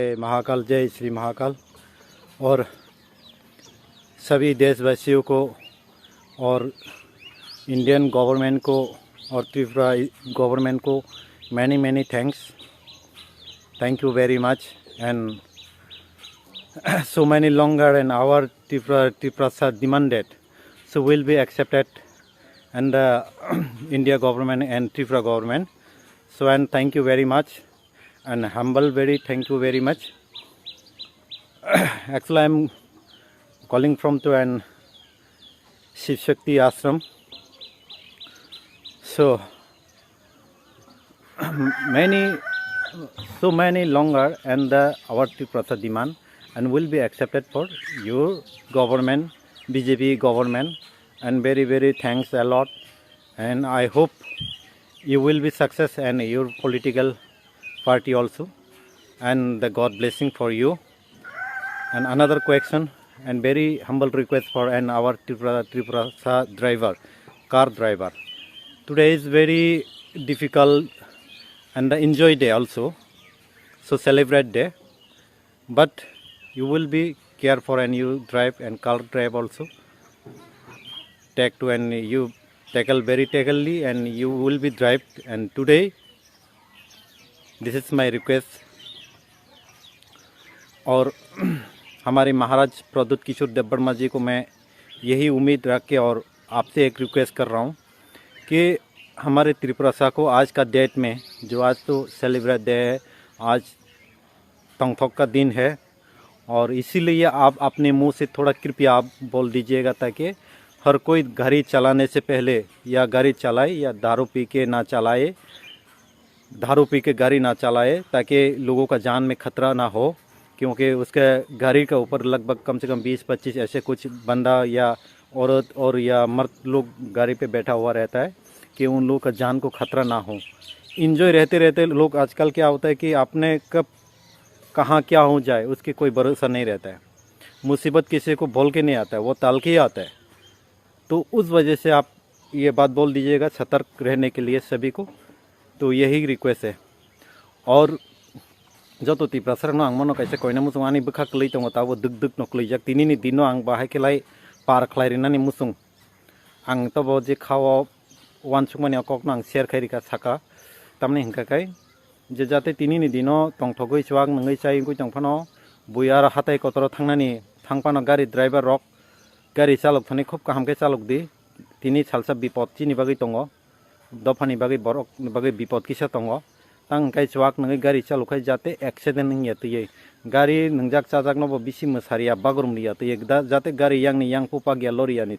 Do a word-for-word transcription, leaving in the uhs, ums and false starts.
महाकाल, जय श्री महाकाल। और सभी देशवासियों को और इंडियन गवर्नमेंट को और त्रिपुरा गवर्नमेंट को many many thanks। Thank you very much। And so many longer and our Tripura, Tiprasa demanded, so will be accepted and the India government and Tripura government. So and thank you very much and humble very thank you very much. Actually, I'm calling from to an Shiv Shakti ashram. So many, so many longer and the our Tiprasa demand and will be accepted for your government, B J P government, and very very thanks a lot, and I hope you will be success and your political party also, and the God blessing for you. And another question and very humble request for an our Tripura, Tripura driver, car driver. Today is very difficult and the enjoy day also, so celebrate day, but you will be care for and you drive and car drive also. Take to and you tackle very tackle and you will be drive and today this is my request. और हमारे महाराज प्रद्युत किशोर देव वर्मा जी को मैं यही उम्मीद रख के और आपसे एक रिक्वेस्ट कर रहा हूँ कि हमारे त्रिपुरा सा को आज का डेट में जो आज तो सेलिब्रेट डे है, आज तंगथोक का दिन है, और इसीलिए आप अपने मुंह से थोड़ा कृपया आप बोल दीजिएगा ताकि हर कोई गाड़ी चलाने से पहले या गाड़ी चलाए या दारू पी के ना चलाए, दारू पी के गाड़ी ना चलाए ताकि लोगों का जान में खतरा ना हो, क्योंकि उसके गाड़ी के ऊपर लगभग कम से कम बीस पच्चीस ऐसे कुछ बंदा या औरत और या मर्द लोग गाड़ी पे बैठा हुआ रहता है कि उन लोगों का जान को खतरा ना हो। इंजॉय रहते रहते लोग आजकल क्या होता है कि आपने कब कहाँ क्या हो जाए उसकी कोई भरोसा नहीं रहता है। मुसीबत किसी को बोल के नहीं आता है, वो टाल के ही आता है। तो उस वजह से आप ये बात बोल दीजिएगा सतर्क रहने के लिए सभी को। तो यही रिक्वेस्ट है। और joto Tiprasa rokno ang mono kaisa koina muchung ani bwkha kwlwi tongo, tabo dwk dwk no kwlwijak. Tini ni dino ang bahai khe lai par khlai rinani muchung. Ang tobo je khao uansukmani o kokno ang share khai rikha saka. Tamni hwnkha khe je jate tini ni dino tongthogwi chuak nungwi chai wngwi tongphano bui aro hatai kotoro thangnani thangphano gari driver rok gari chalok thani khub kaham khe chalok di. Tini salsa bipod chini bagwi tongo. Dophani bagwi borok ni bagwi bipod kisa tongo. Tang hwnkhe chuak nungwi gari chalok khai jate accident wngya twiwi. Gari nungjak chajakno bo bisi mwsariya bagrum liya twiwi. Da-, jate gari yangni yang pupak ya lori yani